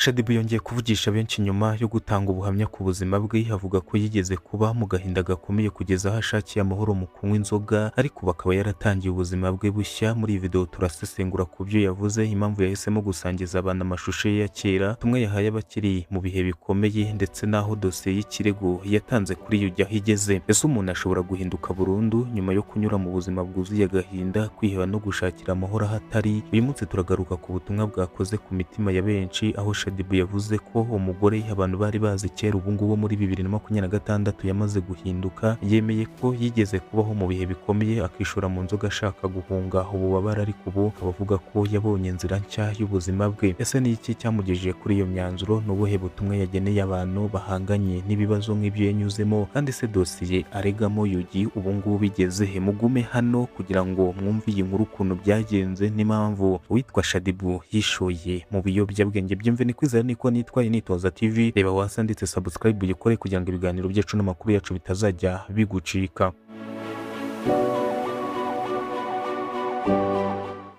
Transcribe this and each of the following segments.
Shaddyboo yongeye kuvugisha benshi nyuma yo gutanga ubuhamya ku buzima bwe, avuga ko yigeze kuba mu gahinda gakomeye kugeza aho ashakiye amahoro mu kunywa inzoga, ariko ubu akaba yaratangiye ubuzima bwe bushya. Muri iyi video turasesengura ku byo yavuze, impamvu yahisemo gusangiza abantu amashusho ye ya kera, ubutumwa yahaye abakiri mu bihe bikomeye, ndetse n'aho dosiye y'ikirego yatanze kuri Yugi aho igeze. Ese umuntu ashobora guhinduka burundu nyuma yo kunyura mu buzima bwuzuye agahinda, kwiheba no gushakira amahoro aho atari? Uyu munsi turagaruka ku butumwa bwakoze ku mitima ya benshi, aho Shaddyboo yavuze ko umugore abantu bari bazi kera ubu ngubu muri 2026 yamaze guhinduka. Yemeye ko yigeze kubaho mu bihe bikomeye, akishora mu nzoga ashaka guhunga ububabare, ariko ubu akaba avuga ko yabonye inzira nshya y'ubuzima bwe. Ese ni iki cyamugejeje kuri iyo myanzuro? Ni ubuhe butumwa yageneye abantu bahanganye n'ibibazo nk'ibyo yanyuzemo? Kandi se dosiye aregamo Yugi ubu ngubu bigeze he? Mugume hano kugira ngo mwumve iyi nkuru, ukuntu byagenze n'impamvu uwitwa Shaddyboo yishoye mu biyobyabwenge. Byumve ni Kwizera, niko nitwaye Nitoza TV. Reba hasi handitse subscribe uyikore kugira ngo ibiganiro byacu n'amakuru yacu bitazajya bigucika.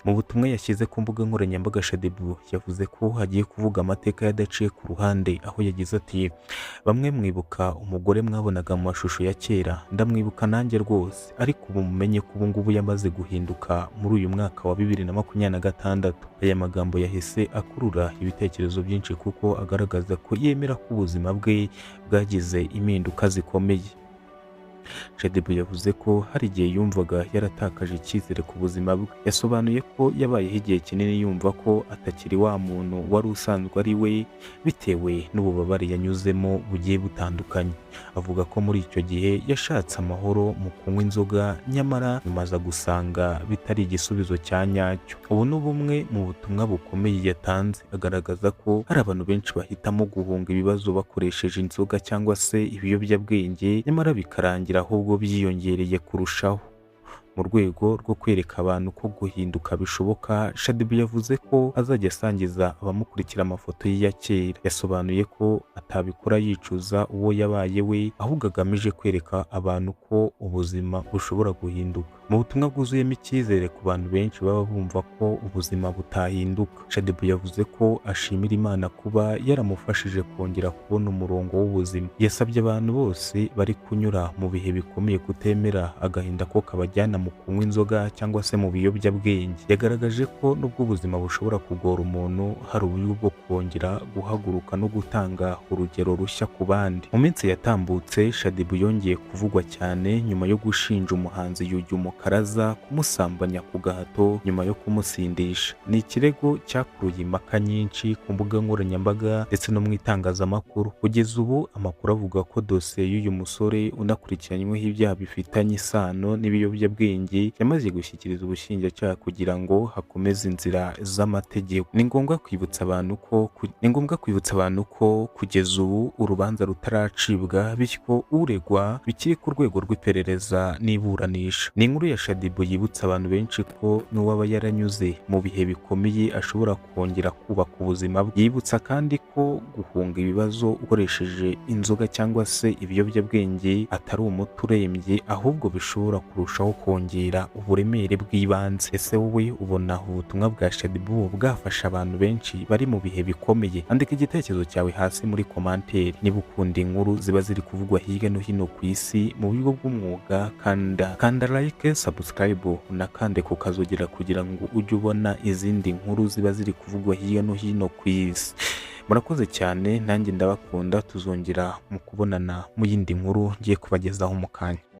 Mu butumwa yashyize ku mbuga nkoranyambaga, Shaddyboo yavuze ko agiye kuvuga amateka yadaciye ku ruhande, aho yagize ati: "Bamwe mwibuka umugore mwabonaga mu mashusho ya kera, ndamwibuka nanjye rwose, ariko ubu mumenye ko ubu ngubu yamaze guhinduka muri uyu mwaka wa 2026." Aya magambo yahise akurura ibitekerezo byinshi kuko agaragaza ko yemera ko ubuzima bwe bwagize impinduka zikomeye. Shaddyboo yavuze ko hari igihe yumvaga yaratakaje icyizere ku buzima bwe. Yasobanuye ko yabayeho igihe kinini yumva ko atakiri wa muntu wari usanzwe ari we, bitewe n'ububabare yanyuzemo bugiye butandukanye. Avuga ko muri icyo gihe yashatse amahoro mu kunywa inzoga, nyamara nyuma aza gusanga bitari igisubizo cya nyacyo. Ubu ni bumwe mu butumwa bukomeye yatanze, agaragaza ko hari abantu benshi bahitamo guhunga ibibazo bakoresheje inzoga cyangwa se ibiyobyabwenge, nyamara bikarangira ahubwo byiyongereye kurushaho. Mu rwego rwo kwereka abantu ko guhinduka bishoboka, Shaddyboo yavuze ko azajya asangiza abamukurikira amafoto ye ya kera. Yasobanuye ko atabikora yicuza uwo yabaye we, ahubwo agamije kwereka abantu ko ubuzima bushobora guhinduka. Mu butumwa bwuzuyemo icyizere ku bantu benshi baba bumva ko ubuzima butahinduka, Shaddyboo yavuze ko ashimira Imana kuba yaramufashije kongera kubona umurongo w'ubuzima. Yasabye abantu bose bari kunyura mu bihe bikomeye kutemera agahinda ko kabajyana mu kunywa inzoga cyangwa se mu biyobyabwenge. Yagaragaje ko nubwo ubuzima bushobora kugora umuntu, hari uburyo bwo kongera guhaguruka no gutanga urugero rushya ku bandi. Mu minsi yatambutse, Shaddyboo yongeye kuvugwa cyane nyuma yo gushinja umuhanzi Yugi Umukaraza kumusambanya ku gahato nyuma yo kumusindisha. Ni ikirego cyakuruye impaka nyinshi ku mbuga nkoranyambaga ndetse no mu itangazamakuru. Kugeza ubu amakuru avuga ko dosiye y'uyu musore unakurikiranyweho ibyaha bifitanye isano n'ibiyobyabwenge yamaze gushyikiriza ubushinjacyaha kugira ngo hakomeze inzira z'amategeko. Ni ngombwa kwibutsa abantu ko kugeza ubu urubanza rutaracibwa, bityo uregwa bikiri ku rwego rw'iperereza n'iburanisha. Ni inkuru ya Shaddyboo yibutsa abantu benshi ko n'uwaba yaranyuze mu bihe bikomeye ashobora kongera kubaka ubuzima bwe. Yibutsa kandi ko guhunga ibibazo ukoresheje inzoga cyangwa se ibiyobyabwenge atari umuti urembye, ahubwo bishobora kurushaho kongera uburemere bw'ibanze. Ese wowe ubona ubutumwa bwa Shaddyboo bwafasha abantu benshi bari mu bihe bikomeye? Andika igitekerezo cyawe hasi muri commentaire. Niba ukunda inkuru ziba ziri kuvugwa hirya no hino ku isi mu buryo bw'umwuga, kanda like, subscribe, unakande ku kazogera kugira ngo ujye ubona izindi nkuru ziba ziri kuvugwa hirya no hino ku isi. Murakoze cyane, nanjye ndabakunda. Tuzongera mu kubonana mu yindi nkuru ngiye kubagezaho mu kanya.